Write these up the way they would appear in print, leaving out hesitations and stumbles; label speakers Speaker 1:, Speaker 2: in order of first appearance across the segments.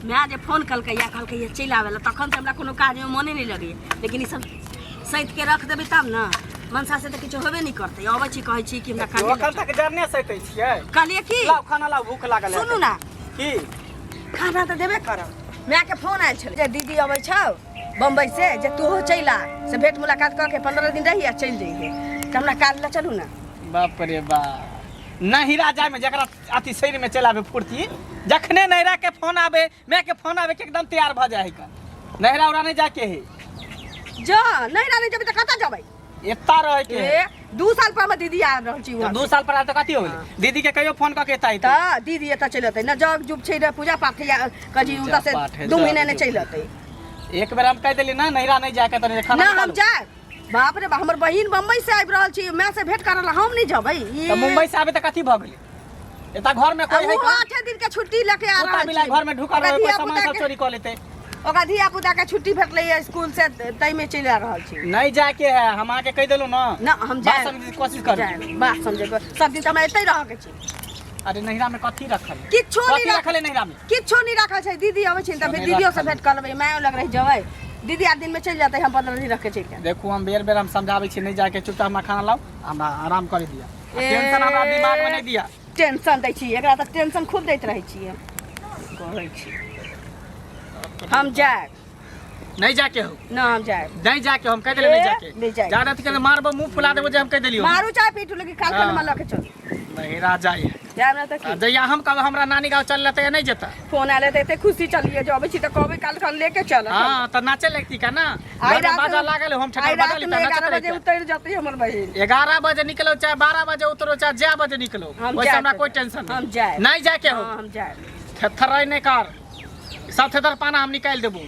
Speaker 1: माय जे फोन केलकै या कहलकै या चलि आबै लए, तखन तऽ हमरा कोनो काजमे मने नहि लगैए, लेकिन ई सब सैत के रख देबै तब ने। मनसा से तऽ किछु होबे नहि करतै। अबै छी, कहै छी कि हमरा काज
Speaker 2: अखन तक जरने सैतै छियै।
Speaker 1: कहलियै की
Speaker 2: लाउ खाना लाउ, भूख लागल है।
Speaker 1: सुनू ना।
Speaker 2: की?
Speaker 1: खाना तऽ देबे करब। मायके फोन आयल छलै जे दीदी अबै छौ बम्बई से, जे तूहो चलि आ, से भेंट मुलाकात कऽ के 15 दिन रही आ चलि जइहे, तऽ हमरा काज लए चलू ने।
Speaker 2: बाप रे बाप, नहिरा जाय में जकरा अथी शरीर में चलि आबे फुर्ती, जखने नहिरा के फोन आबे, माय के फोन आबे के एकदम तैयार भऽ जाय है। का नहिरा उरा नहीं जाके है?
Speaker 1: जा नहिरा नहि जेबै तऽ कतऽ जेबै?
Speaker 2: एता रहे के है।
Speaker 1: ए, 2 साल पर हमर दीदी आ रहल छी
Speaker 2: तऽ
Speaker 1: वहाँ
Speaker 2: 2 साल पर आयल तऽ कथी हो गेलै? दीदी के कहियो फोन कऽ के एता अइतै।
Speaker 1: तऽ दीदी एतऽ चलि अतै ने, जग जुग छै ने, पूजा पाठ है, कजी
Speaker 2: पूजा
Speaker 1: ओतऽ से
Speaker 2: पाठ है,
Speaker 1: 2
Speaker 2: जग
Speaker 1: महीना नहि
Speaker 2: जुग।
Speaker 1: चलि अतै।
Speaker 2: एक बेर हम कहि देली ना नहिरा नहीं जाके तऽ खाना
Speaker 1: ना हम
Speaker 2: निकालू।
Speaker 1: जायब। बाप रे बाप, हमर बहिन बम्बई से आबि रहल छी, माय से भेंट करऽ ला, हम नहि जेबै। ई-
Speaker 2: तऽ मुंबई से आबे तऽ कथी भऽ गेलै? एता घर में कोई
Speaker 1: आ
Speaker 2: है
Speaker 1: ओहो
Speaker 2: का?
Speaker 1: 8 दिन के छुट्टी लऽ के आ
Speaker 2: कुत्ता
Speaker 1: रहल
Speaker 2: बिलाइ
Speaker 1: छी।
Speaker 2: घर में ढुकल
Speaker 1: ओकरा
Speaker 2: रहे, कोई
Speaker 1: धिया
Speaker 2: सामान
Speaker 1: पुता
Speaker 2: सब
Speaker 1: के-
Speaker 2: चोरी कऽ लेतै।
Speaker 1: ओकरा धिया पुता के छुट्टी भेटलै है स्कूल से, ताहिमे चलि आ रहल छी।
Speaker 2: नहीं जाके है, हम अहाँके कहि देलहुँ ना।
Speaker 1: ना हम
Speaker 2: बात
Speaker 1: जायब।
Speaker 2: समझे के कोशिश करू।
Speaker 1: जायब, बात समझे के। सब दिन तऽ हमरा एतै रहऽ के छै।
Speaker 2: अरे नहिरा में कथी रखल है?
Speaker 1: किछो नहि
Speaker 2: कथी रखल है नहिरा में?
Speaker 1: किछो नहि रखल छै। दीदी अबै छै तऽ फेर
Speaker 2: नहि
Speaker 1: दीदियो से
Speaker 2: रखल।
Speaker 1: भेंट कऽ लेबै, मायो लग रहि जेबै। दीदी 8 दिन में चलि जेतै, हम 15 दिन रख के चलि जायब।
Speaker 2: देखू, हम बेर बेर हम समझाबै छी नहीं जाके, चुपचाप हमरा खाना लाउ, हमरा आराम करे दिया। आ
Speaker 1: ए।
Speaker 2: टेंशन हमरा दिमाग में नहीं दिया।
Speaker 1: टेंशन दै छी एकरा तऽ, टेंशन खूब दैत रहै छियै। कहै छी हम जायब।
Speaker 2: नहीं जाके हो।
Speaker 1: ना हम जायब।
Speaker 2: नहीं जाके, हम कह देले नहीं
Speaker 1: ए,
Speaker 2: जाके।
Speaker 1: नहीं जाके।
Speaker 2: ज्यादा अथी मारबो, मुंह फुला देबो जे हम कह देलियो।
Speaker 1: मारू चाहे पीटू, लेकिन काल
Speaker 2: हाँ।
Speaker 1: खन लऽ के चलू।
Speaker 2: नहिरा जाइ है।
Speaker 1: जायब ना तऽ की?
Speaker 2: आ जहिया हम कहब हमरा नानी गाँव चल तऽ नहीं जेता।
Speaker 1: फोन आयल तऽ एते खुशी चलिए जे अबै छी तऽ कहबै काल खन लेके चल।
Speaker 2: हाँ तऽ नाचे लगती का ना।
Speaker 1: आइ
Speaker 2: घर में
Speaker 1: रात
Speaker 2: बाजा लागल हम
Speaker 1: आइ
Speaker 2: ठेकर
Speaker 1: रात
Speaker 2: बजा
Speaker 1: में
Speaker 2: ली।
Speaker 1: 11 बजे उतरि जेतै हमर बहिन।
Speaker 2: 11 बजे निकलो चाहे 12 बजे उतरो चाहे जै बजे निकलो,
Speaker 1: हम
Speaker 2: वैसे
Speaker 1: जायब
Speaker 2: हमरा
Speaker 1: तऽ
Speaker 2: कोई
Speaker 1: जायब।
Speaker 2: टेंशन
Speaker 1: हम जायब।
Speaker 2: नहीं जाके हो।
Speaker 1: हाँ, हम जायब।
Speaker 2: थेथर नहीं कर, सब थेथर पाना हम निकाल देबो।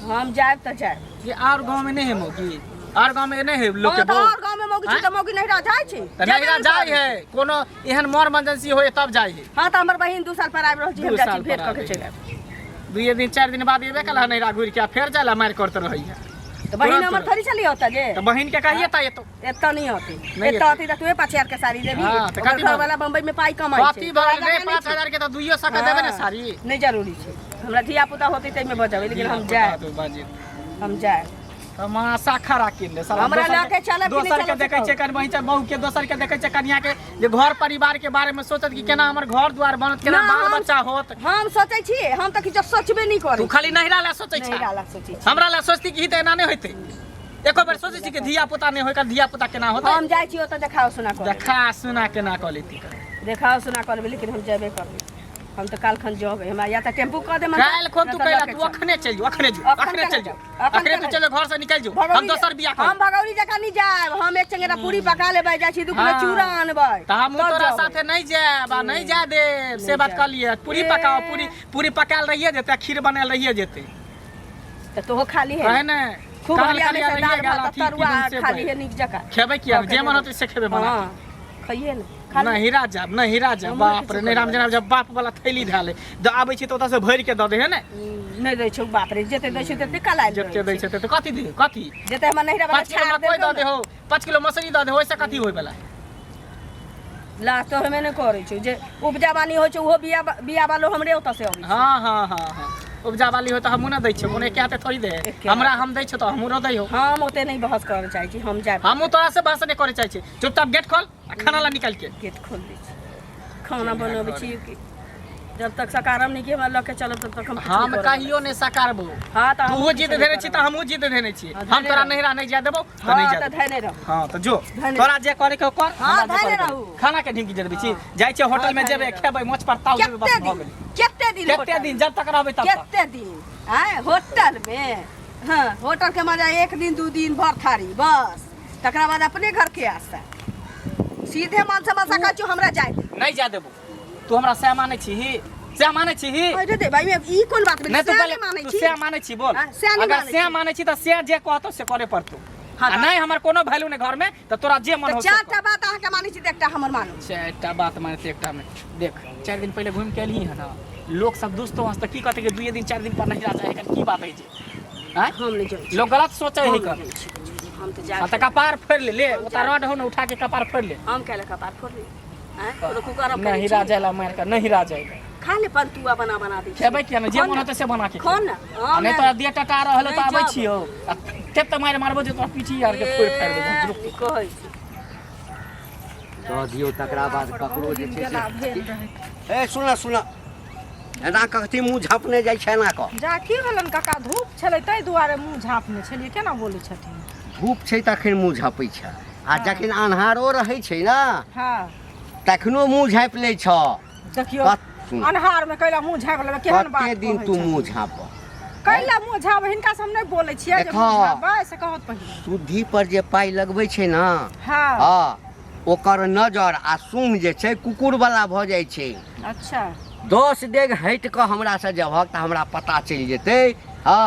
Speaker 1: हम जायब तऽ जायब।
Speaker 2: ये और गांव में नहीं है मौगी? और गांव में नहीं है लोग के
Speaker 1: हाँ, तऽ
Speaker 2: बहू?
Speaker 1: और गाँव में मौगी छै
Speaker 2: आँय?
Speaker 1: तऽ मौगी नहिरा जाइ छै।
Speaker 2: तऽ नहिरा जाइ है, कोनो एहन मर इमरजेंसी होय तब जाइ है।
Speaker 1: हाँ तऽ हमर बहिन 2 साल पर आबि रहल छै, हम
Speaker 2: 2
Speaker 1: जाइ छी
Speaker 2: साल
Speaker 1: भेंट
Speaker 2: पर
Speaker 1: कऽ के
Speaker 2: आबै।
Speaker 1: चलि आयब।
Speaker 2: 2 दिन 4 दिन बाद एबे कल नहिरा घुरि के आ फेर जाइ ला मारि करते रहैया।
Speaker 1: तऽ बहिन
Speaker 2: तुरंत
Speaker 1: हमर
Speaker 2: तुरंत।
Speaker 1: थोड़ी चली औता जे।
Speaker 2: तऽ बहिन के कहिए तऽ एतो।
Speaker 1: एतऽ नहि औतै।
Speaker 2: नहि
Speaker 1: एतऽ
Speaker 2: एतै।
Speaker 1: औतै तऽ तूहे 5000 के साड़ी देबही।
Speaker 2: हाँ, तऽ
Speaker 1: ओकर
Speaker 2: कथी भऽ
Speaker 1: घरवाला बम्बई में पाइ कमाइ छै।
Speaker 2: कथी भऽ गेलै?
Speaker 1: तोरा जकाँ
Speaker 2: 5000
Speaker 1: नहि
Speaker 2: के तऽ दुइयो सौ के देबै ने
Speaker 1: हाँ,
Speaker 2: साड़ी।
Speaker 1: नहि जरूरी छै, हमरा धिया पुता होतै ताहिमे बचबै, लेकिन हम जायब।
Speaker 2: बाजी।
Speaker 1: हम जायब।
Speaker 2: तमाशा खड़ा किन ले साला।
Speaker 1: हमरा
Speaker 2: दोसर
Speaker 1: लऽ के चलब कि नहि
Speaker 2: दोसर के
Speaker 1: चलब से
Speaker 2: देखै छियै
Speaker 1: कहू।
Speaker 2: कन बहिन छै बहू के, दोसर के देखै छियै कनिया के, जे घर परिवार के बारे में सोचत कि केना हमर घर द्वार बनत, केना
Speaker 1: ना,
Speaker 2: बाल
Speaker 1: हम-
Speaker 2: बच्चा होत।
Speaker 1: हम सोचै छियै, हम तऽ किछो सोचबे नहि करै।
Speaker 2: तू खाली नहिरा ला सोचै छै।
Speaker 1: नहिरा ला सोचै छी।
Speaker 2: हमरा ला सोचती कि ई तऽ एना नहि होइतै। एको बेर सोचै छी कि धिया पुता नहि होय, धिया पुता केना होतै?
Speaker 1: हम जाइ छी ओतऽ देखाओ सुना कऽ।
Speaker 2: देखा सुना केना कऽ लेती?
Speaker 1: देखाओ सुना कऽ लेबै, लेकिन हम जेबे करबै। हम तऽ काल्हि खन जेबै। हमरा या तऽ टेम्पू कऽ दे।
Speaker 2: काल्हि खन तू कैला? तू अखने चलि जो, अखने जो।
Speaker 1: अखन
Speaker 2: अखने
Speaker 1: केना
Speaker 2: चलि जो।
Speaker 1: जाउ? अखन
Speaker 2: अखने तू
Speaker 1: केना
Speaker 2: चलि जो, घर से निकलि जो। हम दोसर बियाह
Speaker 1: हम
Speaker 2: करब।
Speaker 1: भगौरी जकाँ नहि जायब। हम एक चंगेरा पूरी पका लेबै, जाइ छी 2 किलो
Speaker 2: हाँ।
Speaker 1: चूड़ा आनबै।
Speaker 2: तऽ हमहूँ
Speaker 1: तब
Speaker 2: तोरा
Speaker 1: जेबै।
Speaker 2: साथे नहीं जायब आ नहीं जाय देब से
Speaker 1: नहि
Speaker 2: बात
Speaker 1: जायब।
Speaker 2: कहलियै। पूरी
Speaker 1: ए।
Speaker 2: पकाओ, पूरी पूरी पकायल रहिए जेतै आ खीर बनायल रहिए जेतै।
Speaker 1: तऽ तोहो खाली है
Speaker 2: कहे ने
Speaker 1: खूब
Speaker 2: कहल
Speaker 1: हरियाली
Speaker 2: खाली
Speaker 1: से दाल
Speaker 2: रहिए गेल
Speaker 1: भात
Speaker 2: अथी
Speaker 1: तरुआ
Speaker 2: किदन से
Speaker 1: खाली है नीक जकाँ।
Speaker 2: खेबै किया?
Speaker 1: कऽ के
Speaker 2: जे मन
Speaker 1: देबै।
Speaker 2: होतै से खेबै बना।
Speaker 1: हाँ, खइहे ने खा ले।
Speaker 2: नहिरा जाब, नहिरा जाब।
Speaker 1: हमहूँ
Speaker 2: बाप
Speaker 1: किछु
Speaker 2: रे, नहिरा में
Speaker 1: करबै।
Speaker 2: जेना जब बाप वाला थैली धए ले जब आबै छी तऽ ओतऽ से भरि के दऽ दे है ने।
Speaker 1: नहि दै छौ। बाप रे, जते दै छौ तते कलायल
Speaker 2: जते दै छै तते कथी दे कथी?
Speaker 1: जते हमर नहिरा वाला
Speaker 2: 5 किलो
Speaker 1: छाड़
Speaker 2: मकइ
Speaker 1: देलकौ
Speaker 2: दऽ दे हो, 5 किलो मसुरी दऽ दे, ओहिसँ कथी होय वाला?
Speaker 1: ने, लाज तो हमे नहि करै छौ। जे उपजा बानी होइ छै ओहो बिया बिया वालो हमरे ओतऽ से अबै छै।
Speaker 2: हाँ हाँ हाँ हाँ, उपजा वाली हो तऽ हमहूँ ने दै छियौ। कोनो एके हाथे थोड़ी दे।
Speaker 1: एके
Speaker 2: हमरा
Speaker 1: हाथे।
Speaker 2: हम दै छियौ तऽ हमरो दै हो।
Speaker 1: हम ओते नहि बहस करऽ चाहै छी, हम जायब।
Speaker 2: हमहूँ तोरा से बहस नहि करे चाहै छी। चुपचाप गेट खोल आ खाना ला निकाल के।
Speaker 1: गेट खोल दै छी, खाना बनबै छी कि जब तक सकारम नहीं कि हमरा लऽ के चलब तब तक हम किछु
Speaker 2: हम
Speaker 1: नहि करब।
Speaker 2: कहियो नहि सकारबो।
Speaker 1: हाँ तऽ
Speaker 2: तूहो
Speaker 1: हमहूँ
Speaker 2: जिद
Speaker 1: किछु
Speaker 2: धेने
Speaker 1: नहि
Speaker 2: छी
Speaker 1: करब।
Speaker 2: तऽ हमहूँ जिद धेने छी।
Speaker 1: हाँ,
Speaker 2: हम
Speaker 1: धेने
Speaker 2: तोरा
Speaker 1: रहू।
Speaker 2: नहिरा नहि जाय देबो तऽ नहि
Speaker 1: हाँ
Speaker 2: जाय
Speaker 1: तऽ
Speaker 2: देबो।
Speaker 1: धैने रहू।
Speaker 2: हाँ तऽ जो।
Speaker 1: धैने।
Speaker 2: तोरा जे करे के कर,
Speaker 1: हाँ,
Speaker 2: हमरा जे
Speaker 1: धैने
Speaker 2: करे के
Speaker 1: रहू।
Speaker 2: कर। खाना के ढिमकी जरबै छी?
Speaker 1: हाँ।
Speaker 2: जाइ छियै होटल
Speaker 1: हाँ,
Speaker 2: में
Speaker 1: धैने
Speaker 2: जेबै,
Speaker 1: रहू।
Speaker 2: खेबै, मोछ पर ताव देबै, बस
Speaker 1: कते
Speaker 2: भऽ
Speaker 1: दिन
Speaker 2: गेलै।
Speaker 1: कते दिन
Speaker 2: कते
Speaker 1: होटल
Speaker 2: दिन
Speaker 1: में?
Speaker 2: जब तक रहबै तब तक।
Speaker 1: कते दिन आँय होटल में? हाँ, होटल के मजा एक दिन 2 दिन भर थारी, बस तकरा बाद अपने घर के आशा। सीधे मन से मनसा कहै छियौ, हमरा जाय दे।
Speaker 2: नहि जाय देबो। तू हमरा सएह मानै छीही? सएह मानै छीही?
Speaker 1: अरे दे भाई, ई कोन बात भेलै?
Speaker 2: नहि तू
Speaker 1: सएह
Speaker 2: पहिले
Speaker 1: नहि मानै
Speaker 2: तू
Speaker 1: छी।
Speaker 2: सएह मानै छी बोल।
Speaker 1: हाँ, सएह नहि
Speaker 2: अगर
Speaker 1: मानै
Speaker 2: सएह
Speaker 1: छी।
Speaker 2: मानै छी तऽ सएह जे कहतौ से करे पड़तौ।
Speaker 1: हाँ,
Speaker 2: आ
Speaker 1: तऽ-
Speaker 2: नहि हमर कोनो वैल्यू नहि घरमे तऽ तोरा जे मन
Speaker 1: तऽ
Speaker 2: हो से
Speaker 1: चारि
Speaker 2: कर।
Speaker 1: टा बात अहाँके मानै छी तऽ एकटा हमर मानू।
Speaker 2: चारिटा बात मानते एकटा में देख, 4 दिन पहिले घूमि के एलही हन, लोक सब दोस्तो हंसते की कहते कि 2 दिन 4 दिन पर नहीं जा एकर की बात है जे आँय?
Speaker 1: हम नहि जाइ छी।
Speaker 2: लोग गलत सोचे है
Speaker 1: हम
Speaker 2: कर।
Speaker 1: नहि जाइ छी। हम तऽ जा
Speaker 2: हाँ तऽ कपार फोड़ि ले, ले ओता रड हो ने, उठा के कपार फोड़ि ले।
Speaker 1: हम कैले कपार फोड़ली? आँय, कोनो कुकरम करै
Speaker 2: नहीं
Speaker 1: छी?
Speaker 2: राजा ला मार कर नहीं राजा।
Speaker 1: खा ले पंतुआ बना बना दै
Speaker 2: खेबै किया नहि जे
Speaker 1: खो
Speaker 2: मन
Speaker 1: ने।
Speaker 2: होतै से बना के
Speaker 1: खो ने
Speaker 2: आ नहि तोरा देह टटा रहल
Speaker 1: नहि
Speaker 2: तऽ आबै
Speaker 1: जाब।
Speaker 2: छियौ आ ते तऽ मारि मारबो जे तोरा पीठी आर के फोड़ि फाड़ि देबो रुक
Speaker 1: ए, कहै छी
Speaker 3: दऽ दियौ तकरा बाद ककरो जे छै
Speaker 4: गेला भेल रहै
Speaker 3: से ए सुन सुन एना कथी मुँह झाँपने जाइ छै एना कऽ
Speaker 4: जा की भेलनि काका धूप छलै ताहि दुआरे मुँह झाँपने छलियै केना बोलै छथिन
Speaker 3: धूप छै तखन मुँह झाँपै छै आ जखन अन्हारो रहै छै ने
Speaker 4: हँ
Speaker 3: तखनो मुँह झाँपि लै छऽ
Speaker 4: देखियौ
Speaker 3: सुन।
Speaker 4: अन्हार में कैला मुँह झाँपि लेबै केहन बात
Speaker 3: कते दिन
Speaker 4: कहै
Speaker 3: तू
Speaker 4: छथिन।
Speaker 3: मुँह झाँप
Speaker 4: कैला मुँह झाँपबै हिनका से हम नहि बोलै छियै जे
Speaker 3: देखो।
Speaker 4: मुँह झाँपबै से कहत पहिले
Speaker 3: शुद्धि पर जे पाइ लगबै छै ने
Speaker 4: हँ
Speaker 3: हँ ओकर नजर आ सूंघ जे छै कुकुर वाला भऽ जाइ छै
Speaker 4: अच्छा
Speaker 3: 10 डेग हटि कऽ हमरासँ जबहक तऽ हमरा पता चलि जेतै हँ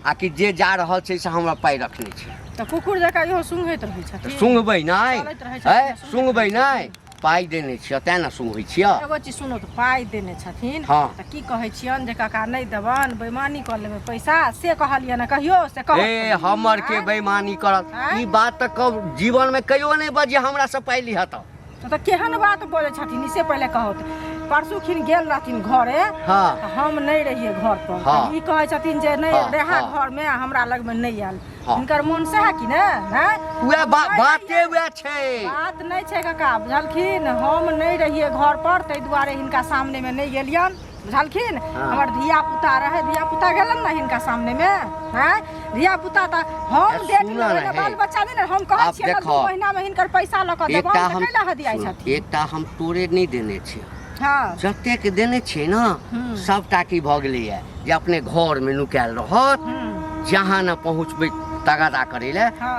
Speaker 3: आ कि जे जा रहल छै से हमरा पाइ रखने छै
Speaker 4: तऽ कुकुर जकाँ इहो सुंघैत रहै
Speaker 3: तऽ
Speaker 4: छथिन
Speaker 3: सुंघबै नहि
Speaker 4: चलैत रहै छथिन,
Speaker 3: है
Speaker 4: सुंघैत
Speaker 3: सुंघबै
Speaker 4: रहै
Speaker 3: नहि पाइ देने छियऽ तेँ ने सुंघै छियऽ
Speaker 4: एगो चीज सुनू तऽ पाइ देने छथिन
Speaker 3: हँ।
Speaker 4: तऽ की कहै छियनि जे काका नहि देबनि बेईमानी कऽ लेबै पैसा से कहलियै ने कहियो से कहत
Speaker 3: ए
Speaker 4: पहिले।
Speaker 3: हमर के
Speaker 4: आँय?
Speaker 3: बेईमानी करत
Speaker 4: आँय?
Speaker 3: ई बात तऽ कब जीवन में कहियो नहि बजिए हमरा से पाइ लिहऽ तऽ
Speaker 4: तऽ केहन बात बोलै छथिन ई से पहिले कहत परसू खिन गेल रहथिन घरे
Speaker 3: हँ
Speaker 4: तऽ हम नहि रहियै घर पर
Speaker 3: हँ।
Speaker 4: तऽ ई कहै छथिन जे नहि
Speaker 3: हँ,
Speaker 4: रेहा
Speaker 3: हँ।
Speaker 4: घरमे हमरा लगमे नहि आयल
Speaker 3: हँ।
Speaker 4: हिनकर मोन सएह कि ने हैं?
Speaker 3: उएह
Speaker 4: हम नहि
Speaker 3: बाते
Speaker 4: रहियै।
Speaker 3: उएह छै
Speaker 4: बात नहि छै काका बुझलखिन हम नहि रहियै घर पर ताहि दुआरे हिनका सामनेमे नहि गेलियनि बुझलखिन हमर धिया पुता रहै धिया पुता गेलन ने हिनका सामनेमे हैं धिया पुता तऽ हम
Speaker 3: ए,
Speaker 4: डेट
Speaker 3: सुनऽ
Speaker 4: लेबै
Speaker 3: ने,
Speaker 4: ने
Speaker 3: हे।
Speaker 4: बाल बच्चा नहि ने हम कहै
Speaker 3: आब
Speaker 4: छियै ने
Speaker 3: देखो।
Speaker 4: 2 महीनामे हिनकर पैसा लऽ कऽ देबनि
Speaker 3: एकटा
Speaker 4: तऽ
Speaker 3: हम
Speaker 4: कैला हदियाइ
Speaker 3: सुन,
Speaker 4: छथिन
Speaker 3: एकटा हम तोरे नहि देने छियै
Speaker 4: हँ
Speaker 3: जतेक देने छियै ने
Speaker 4: हूँ।
Speaker 3: सबटा की भऽ गेलैया जे अपने घरमे नुकायल रहत
Speaker 4: हूँ
Speaker 3: जहाँ न पहुँचबै तगादा करै लए
Speaker 4: हँ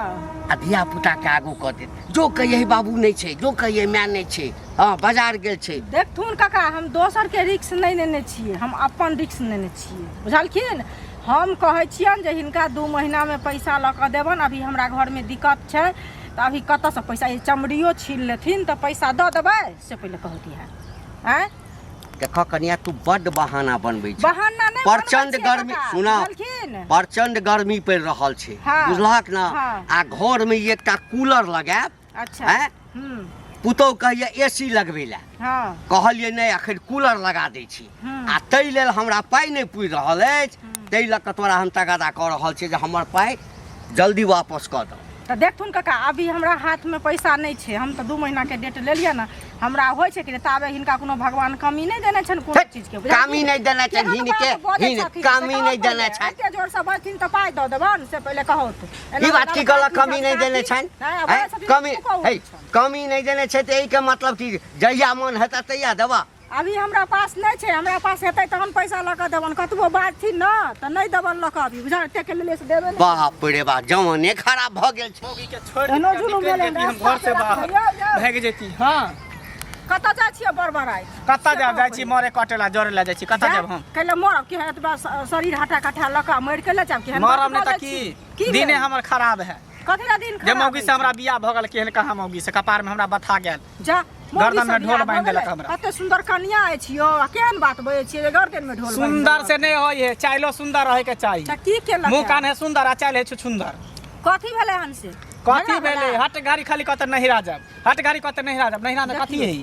Speaker 3: आ धिया पुताके आगू कऽ देत जो कहियै बाबू नहि छै जो कहियै माय नहि छै हँ बाजार गेल छै
Speaker 4: देखथुन काका हम दोसरके रिक्स नहि लेने छियै हम अपन रिक्स लेने छियै बुझलखिन हम कहै छियनि जे हिनका 2 महीनामे पैसा लऽ कऽ देबनि अभी हमरा घरमे दिक्कत छै तऽ अभी कतऽसँ पैसा ई चमड़ियो छीन लेथिन तऽ पैसा दऽ देबै से पहिले कहती है आँय
Speaker 3: देखऽ कनिया तू बड्ड बहाना बनबै छै
Speaker 4: बहाना नहि बनबै
Speaker 3: प्रचंड
Speaker 4: छियै
Speaker 3: गर्मी
Speaker 4: काका,
Speaker 3: सुना
Speaker 4: बुझलखिन
Speaker 3: प्रचंड गर्मी पड़ि रहल छै
Speaker 4: हँ,
Speaker 3: बुझलहक ने
Speaker 4: हँ।
Speaker 3: आ घरमे एकटा कूलर लगायब
Speaker 4: अच्छा
Speaker 3: आँय
Speaker 4: हूँ
Speaker 3: पुतहु कहैया ए सी लगबै लए
Speaker 4: हँ
Speaker 3: कहलियै नहि अखन कूलर लगा दै छी
Speaker 4: हूँ।
Speaker 3: आ ताहि लेल हमरा पाइ नहि पुरि रहल अछि ताहि लऽ कऽ तोरा हम तगादा कऽ रहल छी जे हमर पाइ जल्दी वापस कऽ दऽ
Speaker 4: तऽ देखथुन काका अभी हमरा हाथमे पैसा नहि छै हम तऽ 2 महीनाके डेट लेलियै ने हमरा होइ छै कि ताबे हिनका कोनो भगवान कमी नहि देने छनि कोनो चीजके
Speaker 3: कमी नहि देने छनि हिनके हिन कमी नहि देने छनि
Speaker 4: एते जोरसँ बजथिन तऽ पाइ दऽ देबनि से पहिले कहौत
Speaker 3: ई बात की कहलक कमी नहि देने छनि कमी हे कमी नहि देने छै तऽ एहिके मतलब कि जहिया मन हेतै तहिया देबा
Speaker 4: अभी हमरा पास नहि छै हमरा पास हेतै तहन पैसा लऽ कऽ देबनि कतबो बाजथिन ने तऽ नहि देबनि लऽ कऽ अभी बुझल एतेक लेले से देबे नहि
Speaker 3: बाप रे बाप जमाने खराब भऽ गेल छै
Speaker 2: मौगी के छोड़ि
Speaker 4: एहनो
Speaker 2: के
Speaker 4: जुलुम
Speaker 2: निकलि
Speaker 4: भेलै
Speaker 2: जैती हम
Speaker 4: रास्ता
Speaker 2: घर से
Speaker 4: पे
Speaker 2: बाहर
Speaker 4: रखियौ, यौ।
Speaker 2: भागि जैती हँ
Speaker 4: कतऽ जाइ छियै बड़बड़ाइत
Speaker 2: कतऽ जायब जाइ छी मरे कटे ला जरे ला जाइ छी कतऽ जायब हम
Speaker 4: कैले मरब कि एतबा शरीर हटा कटा लऽ कऽ मरि के ले जायब केहन बात
Speaker 2: मरब नहि तऽ
Speaker 4: बजै
Speaker 2: की
Speaker 4: छी? की
Speaker 2: दिने
Speaker 4: भेल?
Speaker 2: हमर खराब है
Speaker 4: कथी ला दिन
Speaker 2: जे
Speaker 4: खराब
Speaker 2: मौगी से
Speaker 4: होइ
Speaker 2: हमरा
Speaker 4: छै?
Speaker 2: बियाह भऽ गेल केहन कहाँ मौगी से कपार में हमरा बथा गेल
Speaker 4: जा मौगी
Speaker 2: गर्दन
Speaker 4: से
Speaker 2: में ढोल
Speaker 4: बियाह
Speaker 2: बान्हि
Speaker 4: भऽ
Speaker 2: देलक
Speaker 4: गेलै?
Speaker 2: हमरा।
Speaker 4: कते सुन्दर कनिया अछि यौ आ केहन बात बजै छियै जे गर्दन में ढोल बान्हि
Speaker 2: सुंदर
Speaker 4: देलक?
Speaker 2: से नहीं होई है चाइलो सुंदर रहे के चाही
Speaker 4: तऽ की केलक
Speaker 2: मुंह
Speaker 4: है?
Speaker 2: कान है सुंदर आ चाइल है छुछुंदर
Speaker 4: कथी भेलै हन से
Speaker 2: कथी
Speaker 4: झगड़ा
Speaker 2: भेलै
Speaker 4: भेलै?
Speaker 2: हट गाड़ी खाली कहते नहिरा जाब हट गाड़ी कहते नहिरा जाब नहिरा में कथी है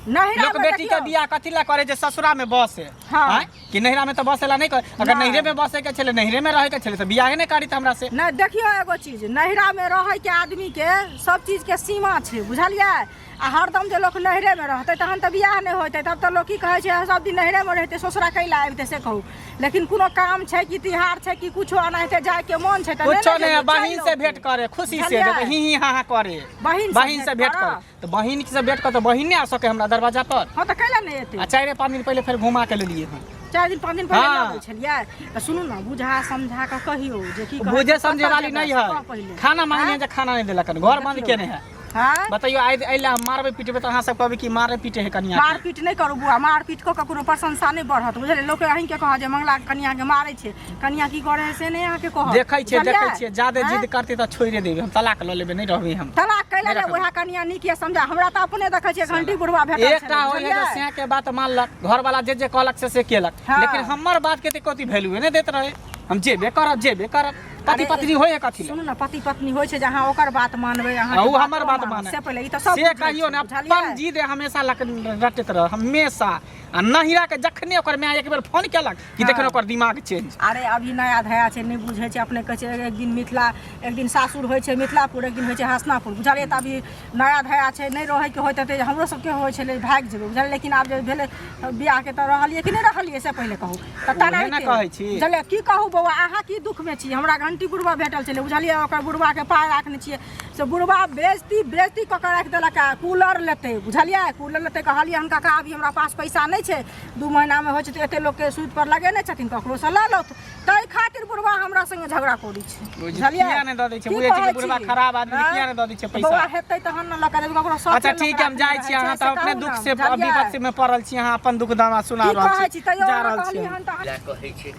Speaker 4: नहिरा
Speaker 2: लोक
Speaker 4: में
Speaker 2: बेटी के
Speaker 4: देखियौ।
Speaker 2: बियाह कथी ला करे जे ससुरा में बसे
Speaker 4: हाँ।
Speaker 2: आँय? कि नहिरा में तऽ बसे ला नहीं करे अगर
Speaker 4: नहीं।
Speaker 2: नहिरे में बसे के छले नहिरे में रहे के छले तऽ बियाहे नहीं करी हमरा से
Speaker 4: नहि देखियौ एगो चीज नहिरा में रहै के आदमी के सब चीज के सीमा छै बुझलियै आ हरदम जे लोक नहिरे में रहतै तहन तऽ बियाह नहि होतै तब तऽ लोक की कहै छै सब दिन नहिरे में रहतै ससुरा कैला आबितै से कहू लेकिन कोनो काम छै कि तिहार छै कि कुछो एनाहिते जाइके मन छै तऽ नहि
Speaker 2: कुछो
Speaker 4: ने
Speaker 2: नहीं
Speaker 4: जेबै,
Speaker 2: बहिन
Speaker 4: चलि
Speaker 2: से
Speaker 4: औतै।
Speaker 2: भेंट करे खुशी से
Speaker 4: बुझलियै?
Speaker 2: जे ही ही हाँ हाँ करे
Speaker 4: बहिन से
Speaker 2: बहिन से भेंट
Speaker 4: करऽ।
Speaker 2: करे तऽ बहिन से भेंट कर तऽ बहिन नहीं आ सके हमरा दरवाजा पर
Speaker 4: हँ तऽ कैला नहि एतै
Speaker 2: आ 4-5 दिन पहिले फेर घुमा के लेलिए हन
Speaker 4: 4 दिन 5 दिन पहिले
Speaker 2: हाँ।
Speaker 4: लऽ गेल छलियै तऽ सुनू ने बुझा समझा कऽ कहियौ जे की कहै
Speaker 2: बुझे
Speaker 4: छै,
Speaker 2: समझे
Speaker 4: कतऽ
Speaker 2: वाली
Speaker 4: जेबै
Speaker 2: नहीं
Speaker 4: से कह
Speaker 2: है
Speaker 4: पहिले।
Speaker 2: खाना मांगने जे खाना नहीं देलक हन, घर बंद केने है
Speaker 4: हाँ
Speaker 2: बतैयो आइ एहि लए हम मारबै पिटबै तऽ अहाँ सब कहबै कि मारे पीटे है कनिया के।
Speaker 4: मारपीट नहि करू बुआ मारपीट कऽ कऽ कोनो प्रशंसा नहि बढ़त बुझलियै लोक अहीँके कहत जे मंगला कनियाके मारै छै कनिया की करै है से नहि अहाँके कहत
Speaker 2: देखै छियै
Speaker 4: बुझलियै?
Speaker 2: देखै छियै जादे
Speaker 4: आँय?
Speaker 2: जिद करतै तऽ छोड़िए देबै हम तलाक लऽ लेबै नहि रहबै हम
Speaker 4: तलाक कैला
Speaker 2: नहि
Speaker 4: ले
Speaker 2: रखबै।
Speaker 4: वएह कनिया नीक यऽ समझा हमरा तऽ अपने देखै छियै घंटी बुढ़वा भेटल
Speaker 2: एकटा
Speaker 4: छलै,
Speaker 2: होइ है जे
Speaker 4: बुझलियै?
Speaker 2: सैं के बात मानलक घरवाला जे जे कहलक से से केलक
Speaker 4: हाँ।
Speaker 2: लेकिन हमर बात के तऽ कथी वैल्यूए नहि दैत रहे हम जेबे करब जेबे करब पति पत्नी होय है कथी
Speaker 4: सुनू ने, पति पत्नी होइ छै जे अहाँ ओकर बात मानबै, अहाँ
Speaker 2: उ हमर बात माने
Speaker 4: से पहिले ई तऽ सब
Speaker 2: से कहियो ने, अपन जिद हमेशा रटैत रह हमेशा। आ नहिरा के जखने ओकर माय एक बेर फोन केलक कि देखने ओकर दिमाग चेंज।
Speaker 4: अरे अभी नया धया छै, नहि बुझै छै। अपने कहै छै एक दिन मिथिला, एक दिन सासुर होइ छै मिथिलापुर, एक दिन होइ छै हसनापुर, बुझलियै? तऽ अभी नया धया छै, नहि रहैके होइत हेतै। हमरो सबके होइ छलै भागि जेबै, बुझलियै? लेकिन आब जे भेलै बियाहके तऽ रहलियै कि नहि रहलियै से पहिले कहू तऽ।
Speaker 2: उहे ने कहै छी।
Speaker 4: बुझलियै? की कहू बौआ, अहाँ की दुखमे छी? हमरा घंटी बुढ़बा भेटल छलै, बुझलियै? ओकर बुढ़बाके पाय राखने छियै, से बुढ़बा बेजती बेजती कऽ कऽ राखि देलक। आ कूलर लेतै, बुझलियै? कूलर लेतै। कहलियै हुनका, काका अभी हमरा पास पैसा नहि छै, 2 महीनामे होइ छै तऽ एते लोकके सूद पर लगेने छथिन, ककरोसँ लऽ लौथ। ताहि खातिर बुढ़बा हमरा संगे झगड़ा करै छै, बुझलियै?
Speaker 2: किया नहि दऽ दै छै?
Speaker 4: की
Speaker 2: बुझै छै कि
Speaker 4: कहै
Speaker 2: बुढ़बा
Speaker 4: छी?
Speaker 2: खराब आदमी,
Speaker 4: आँय?
Speaker 2: किया नहि दऽ दै छै पैसा?
Speaker 4: बौआ, हेतै तहन ने लऽ कऽ देबै ककरो।
Speaker 2: अच्छा ठीक है, हम जाइ छी। अहाँ तऽ अपने दुख से विपत्ति में पड़ल छी, अहाँ अपन दुख दाना सुना
Speaker 4: की
Speaker 2: रहल
Speaker 4: कहै
Speaker 2: छी।
Speaker 4: छी? तैयो
Speaker 2: जा
Speaker 4: अहाँ
Speaker 2: रहल छी
Speaker 4: कहलियै
Speaker 2: हम।
Speaker 4: हन तऽ
Speaker 3: लए कहै छै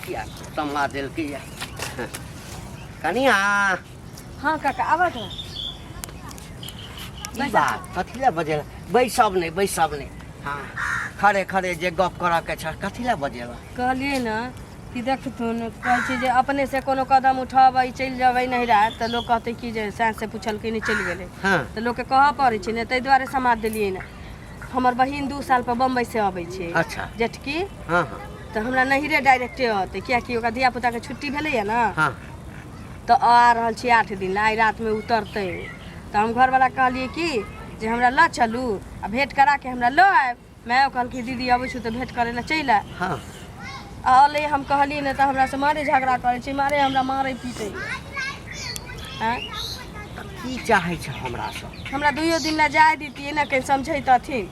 Speaker 3: किया तमा देलकै या कनिया।
Speaker 1: हँ काका, आबऽ तो।
Speaker 3: की बात, कथी लए बजेला? बैसब नहि, बैसब नहि। हँ, खड़े खड़े जे गप करऽ के छ, कथी लए बजेला?
Speaker 1: कहलियै ने कि देखथुन, कहै छै जे अपने से कोनो कदम उठेबै, चलि जेबै नहिरा तऽ लोक कहतै कि जे साँझ से पुछलकै नहि, चलि गेलै। तऽ लोकके कहऽ पड़ै छै ने, ताहि दुआरे समाद देलियै ने। हमर बहिन 2 साल पर बम्बई से अबै छै। जेठकी।
Speaker 3: हँ हँ
Speaker 1: तऽ हमरा नहिरे डायरेक्टे अतै, कियाकि ओकरा धिया पुताके छुट्टी भेलैया ने। तऽ आ रहल छी 8 दिन ला, आइ रातिमे उतरतै। तऽ हम घरवला कहलियै कि जे हमरा लऽ चलू आ भेँट करा के हमरा लऽ आयब। मायो कहलकै, दीदी अबै छौ तऽ भेँट करै लए चलि आ। आ अलै, हम कहलियै ने तऽ हमरा से मारे झगड़ा करै छै, मारे हमरा मारै पीटै। आँय?
Speaker 3: तऽ की चाहै छै हमरासँ?
Speaker 1: हमरा दुइयो दिन लए जाय दितियै ने, कहीं समझैतथिन।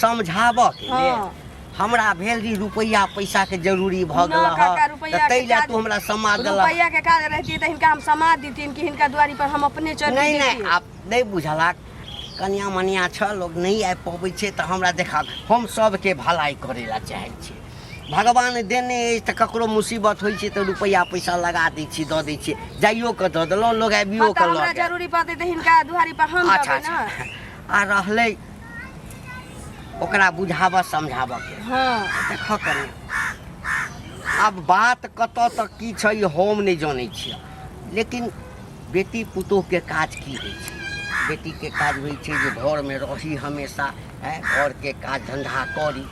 Speaker 3: समझाबऽ के लेल?
Speaker 1: हँ।
Speaker 3: हमरा भेल जे रुपैआ पैसाके जरूरी भऽ
Speaker 1: न
Speaker 3: गेल
Speaker 1: काका,
Speaker 3: हँ
Speaker 1: रुपैआ
Speaker 3: तऽ
Speaker 1: के
Speaker 3: ताहि लए
Speaker 1: काज
Speaker 3: तू हमरा समाद देलह।
Speaker 1: रुपैआ के काज रहतियै तऽ हिनका हम समाद दितियनि कि हिनका दुआरी पर हम अपने चढ़ि
Speaker 3: नहि नहि,
Speaker 1: जैतियै।
Speaker 3: आब नहि बुझलक, कनिया मनिया छ, लोक नहि आबि पबै छै तऽ हमरा देखा, हम सबके भलाई करै लए चाहै छियै। भगवान देने अछि तऽ ककरो मुसीबत होइ छै तऽ रुपैआ पैसा लगा दै छी, दऽ दै छियै, जाइयो कऽ दऽ देलहुँ, लोक आबियो
Speaker 1: हँ, तऽ
Speaker 3: कऽ लऽ
Speaker 1: हमरा
Speaker 3: गेल।
Speaker 1: जरूरी पड़तै तऽ हिनका दुआरी पर हम
Speaker 3: अच्छा।
Speaker 1: जेबै ने।
Speaker 3: अच्छा, आ रहलै ओकरा बुझाबऽ समझाबऽ के? देखऽ कनि, आब बात कतऽ तक की छै ई हम नहि जनै छियै, लेकिन बेटी पुतोहके काज की होइ छै? बेटीके काज होइ छै जे घरमे रही हमेशा, आँय, घरके काज धन्धा करी।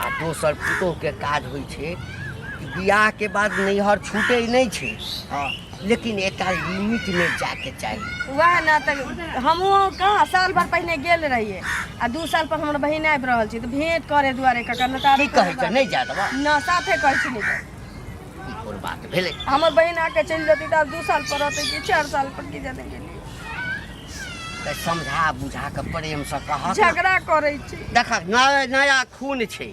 Speaker 3: आ दोसर पुतोहके काज होइ छै कि बियाहके बाद नैहर छूटै नहि छै, हँ, लेकिन एकटा लिमिटमे जायके चाही।
Speaker 1: वएह ने, तऽ हमहूँ कहाँ साल भर पहिने गेल रहियै आ 2 साल पर हमर बहिन आबि रहल छै तऽ भेंट करे दुआरे काका, नहि तऽ आरो
Speaker 3: की कहै
Speaker 1: कोनो
Speaker 3: छै?
Speaker 1: बात
Speaker 3: नहि जाय देबऽ?
Speaker 1: न, साफे कहै छी, नहि जाय।
Speaker 3: ई कोन बात भेलै?
Speaker 1: हमर बहिन आके चलि जेतै तऽ आब 2 साल पर रहतै कि 4 साल पर, की जाने गेलियै।
Speaker 3: तऽ समझा बुझा कऽ प्रेमसँ कहक ने।
Speaker 1: झगड़ा करै छै।
Speaker 3: देखक, नया नया खून छै,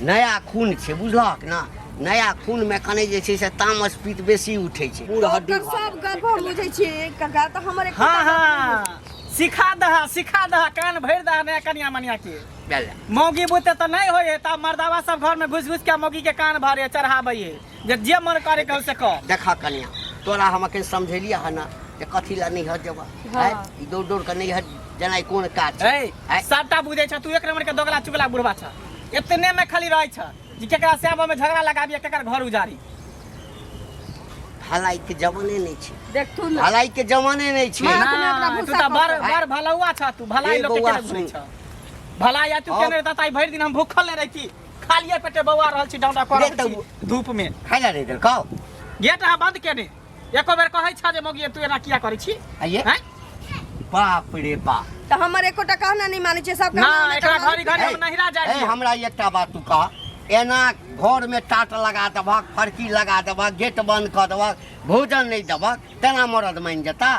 Speaker 3: नया खून छै, बुझलक ने? नया खूनमे कनि जे छै से तामस पीत बेसी उठै छै, बूढ़ हड्डी
Speaker 1: ओकर
Speaker 3: भऽ
Speaker 1: सब गप हम बुझै छियै काका, तऽ हमर एक
Speaker 2: हाँ, सिखा दह, सिखा दह, कान भरि दह नया कनिया मनिया के।
Speaker 3: गेल।
Speaker 2: मौगी बुते तऽ नहि होइ है, तब मर्दावा सब घर में घुस घुस के मौगी के कान भरे चढ़ाबै है जे जे मन करे कहू से कह।
Speaker 3: देखा कनिया, तोरा हम अखन समझेलियै हन ने जे कथी लए नैहर जेबह।
Speaker 1: हाँ।
Speaker 3: ई दौड़ दौड़ कऽ नैहर जेनाइ कोन काज छै?
Speaker 2: ए, सबटा बुझै छ तू, एक नंबर के दोगला चुगला बुढ़वा छ। एतने में खाली रहै छ जे केकरा श्यामा में झगड़ा लगाबी, केकर घर उजारी।
Speaker 3: भलाई के जमाने नहि छै।
Speaker 1: देखथुन ने।
Speaker 3: भलाई के जमाने नहि छै।
Speaker 1: माँ, अपने ओकरा
Speaker 2: ना, तू
Speaker 1: भूसा
Speaker 2: तऽ बड़
Speaker 1: कऽ
Speaker 3: कऽ।
Speaker 2: बड़ भलौआ छ तू, भलाई
Speaker 3: ए
Speaker 2: लोक के
Speaker 3: बौआ,
Speaker 2: केना घुरै
Speaker 3: सुन।
Speaker 2: छ भलाई? आ तू
Speaker 3: हम-
Speaker 2: केने रहता, भरि दिन हम भूखल नहि रही, खालिए पेटे बौआ रहल छी, डाउडा कऽ
Speaker 3: रे
Speaker 2: रहल
Speaker 3: तऽ
Speaker 2: छी धूप में।
Speaker 3: खाइ लए नहि देलकौ?
Speaker 2: गेट अहाँ बंद केने एको बेर कहै छ जे मौगी तू एना किया करै छी?
Speaker 3: आइये।
Speaker 2: हैं?
Speaker 3: बाप रे बाप।
Speaker 1: तऽ हमर एकोटा कहना नहि मानै छै सब।
Speaker 2: ना,
Speaker 1: कहना
Speaker 2: एकरा घड़ी घड़ी हम
Speaker 3: ए,
Speaker 2: नहिरा जाइ
Speaker 3: ए,
Speaker 2: छियै।
Speaker 3: हमरा एकटा बात तू कह, एना घरमे टाट लगा देबहक, फरकी लगा देबहक, गेट बंद कऽ देबहक, भोजन नहि देबहक, तेना मरद मानि जेता?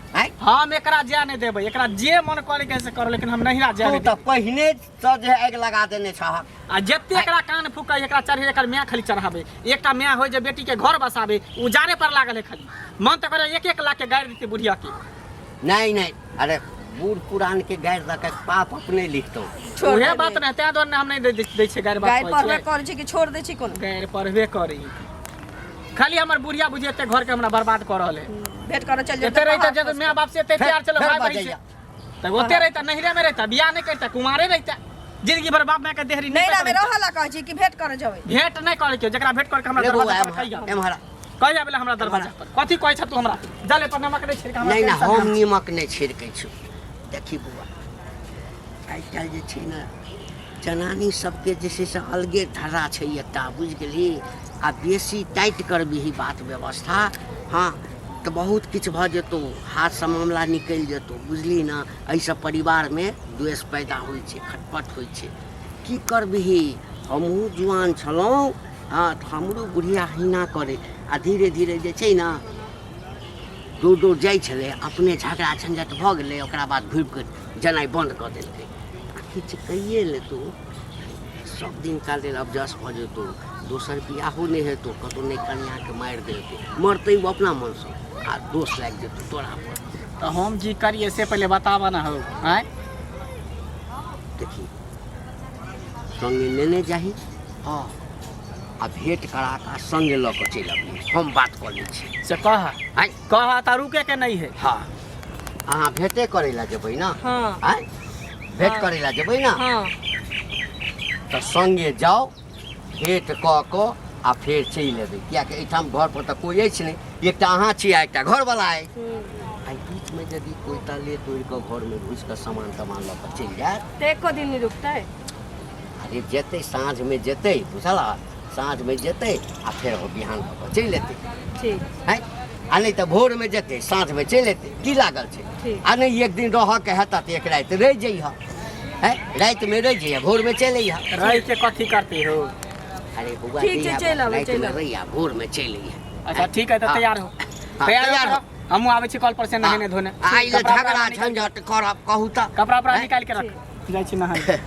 Speaker 3: आँय?
Speaker 2: हम एकरा जाय नहि देबै, एकरा जे मन करे के से करो, लेकिन हम नहिरा जाय
Speaker 3: तू
Speaker 2: नहि
Speaker 3: तऽ
Speaker 2: देबै।
Speaker 3: पहिने सँ जे आगि लगा देने छहक।
Speaker 2: आ जते एकरा कान फूकै, एकरा चढ़े, एकर माय खाली चढ़ाबै। एकटा माय होइ जे बेटी के घर बसाबै, उजारे पर लागल है खाली। मन तऽ करे 1-1 लाख के गारि देतै बुढ़िया के।
Speaker 3: नहि नहि, अरे बूढ़ पुरान के गारि दऽ के पाप अपने लिखतौ।
Speaker 1: छोड़
Speaker 2: उहे
Speaker 1: देबै।
Speaker 2: बात नहि, ताहि दुआरे ने हम नहि दै दै छियै गारि। बात
Speaker 1: गारि
Speaker 2: कहै
Speaker 1: पढ़बे
Speaker 2: छियै।
Speaker 1: करै छै कि छोड़ दै छी कोनो?
Speaker 2: गारि पढ़बे करी खाली। हमर बुढ़िया बुझी एते घर के हमरा बर्बाद कऽ रहल है।
Speaker 1: भेंट करऽ चल
Speaker 2: एते रहिते जब माय बाप से एते प्यार चलो
Speaker 3: फेर
Speaker 2: भाई बहिन से
Speaker 3: बजैया।
Speaker 2: तऽ ओते रहिता, नहिरे में रहिता, बियाह नहि करिता, कुमारे रहिता जिंदगी भर, बाप माय के देहरी
Speaker 1: नहीं
Speaker 2: नहि
Speaker 1: में
Speaker 2: पकड़िता।
Speaker 1: रहऽ ला कहै छी कि भेंट करऽ जेबै?
Speaker 2: भेंट नहि करे के, जकरा भेंट करके हमरा
Speaker 3: रे बौआ,
Speaker 2: दरवाजा पर
Speaker 3: एम्हर
Speaker 2: कहिया।
Speaker 3: एम्हर आ।
Speaker 2: कहि आबे हमरा दरवाजा पर कथी कहै छ तू हमरा जले पर नमक नहि छिड़क हमरा
Speaker 3: नहि नहि
Speaker 2: टेंशन
Speaker 3: हम
Speaker 2: नहि।
Speaker 3: नीमक नहि छिड़कै छी। देखी बौआ, आइ काल्हि जे छै ने जनानी सबके जे छै से अलगे धर्रा छै एकटा, बुझि गेलही? आ बेसी टाइट करबिही बात व्यवस्था, हँ, तऽ बहुत किछु भऽ जेतौ, हाथसँ मामला निकलि जेतौ, बुझली ने? एहिसँ परिवारमे द्वेष पैदा होइ छै, खटपट होइ छै। की करबिही, हमहूँ जुआन छलहुँ, हँ, तऽ हमरो बुढ़िया हिना करै, आ धीरे धीरे जे छै ने दूर दूर जाइ छलै, अपने झगड़ा झंझट भऽ गेलै, ओकरा बाद घुरि कऽ जेनाइ बन्द कऽ देलकै। आ किछु कहिए लेतौ, सब दिनका लेल अबजस भऽ जेतौ, दोसर बियाहो नहि हेतौ, कतहु नहि कनियाँके मारि देलकै, मरतै ओ अपना मनसँ आ दोष लागि जेतौ तोरा पर।
Speaker 2: तऽ हम की करिए से पहिले बताबऽ ने हौ। आँय,
Speaker 3: देखी, सङ्गे लेने जाही, हँ, आ भेंट करा कऽ सङ्गे लऽ कऽ चलि अबियै, हम बात कऽ लै छी।
Speaker 2: से कह।
Speaker 3: आँय,
Speaker 2: कह तऽ रुके के नहीं है।
Speaker 3: हँ, अहाँ भेंटे करै लए जेबै ने?
Speaker 1: हँ।
Speaker 3: आँय, भेंट करै लए जेबै ने?
Speaker 1: हँ।
Speaker 3: तऽ सङ्गे जाउ, भेंट कऽ कऽ आ फेर चलि एबै, किएकि एहिठाम घरपर तऽ कोइ अछि नहि, एकटा अहाँ छी आ एकटा घरवला अछि। एहि बीचमे यदि कोइ ताले तोड़ि कऽ घरमे घुसि कऽ सामान तामान लऽ कऽ चलि जायत
Speaker 1: तऽ एको दिन नहि रुकतै।
Speaker 3: अरे जेतै, साँझमे जेतै, बुझल? साँझमे जेतै आ फेर ओ बिहान भऽ कऽ चलि एतै।
Speaker 1: ठीक
Speaker 3: है, आ नहि तऽ भोरमे जेतै, साँझमे चलि एतै, की लागल छै?
Speaker 1: ठीक।
Speaker 3: आ नहि एक दिन रहऽके हेतऽ तऽ एक राति रहि जइहऽ, है, रातिमे रहि जइहऽ, भोरमे चलि अइहऽ।
Speaker 2: रहि के कथी करती हो?
Speaker 3: अरे बौआ,
Speaker 1: ठीक छै,
Speaker 3: जइहऽ,
Speaker 1: चलि आबै,
Speaker 3: रातिमे
Speaker 1: चलि आबै।
Speaker 3: रहिहऽ, भोरमे चलि अइहऽ।
Speaker 2: अच्छा ठीक है, तऽ
Speaker 3: हाँ।
Speaker 2: तैयार हो।
Speaker 3: हाँ,
Speaker 2: तैयार
Speaker 3: तैयार
Speaker 2: हो,
Speaker 3: हो।
Speaker 2: हमहूँ आबै छी कल पर से नहेने धोने।
Speaker 3: आ ई
Speaker 2: कपड़ा
Speaker 3: झगड़ा
Speaker 2: उपड़ा निकाल-
Speaker 3: झंझट करब कहू तऽ
Speaker 2: कपड़ा उपड़ा
Speaker 3: हैं?
Speaker 2: निकालि के रख, जाइ छी नहाय।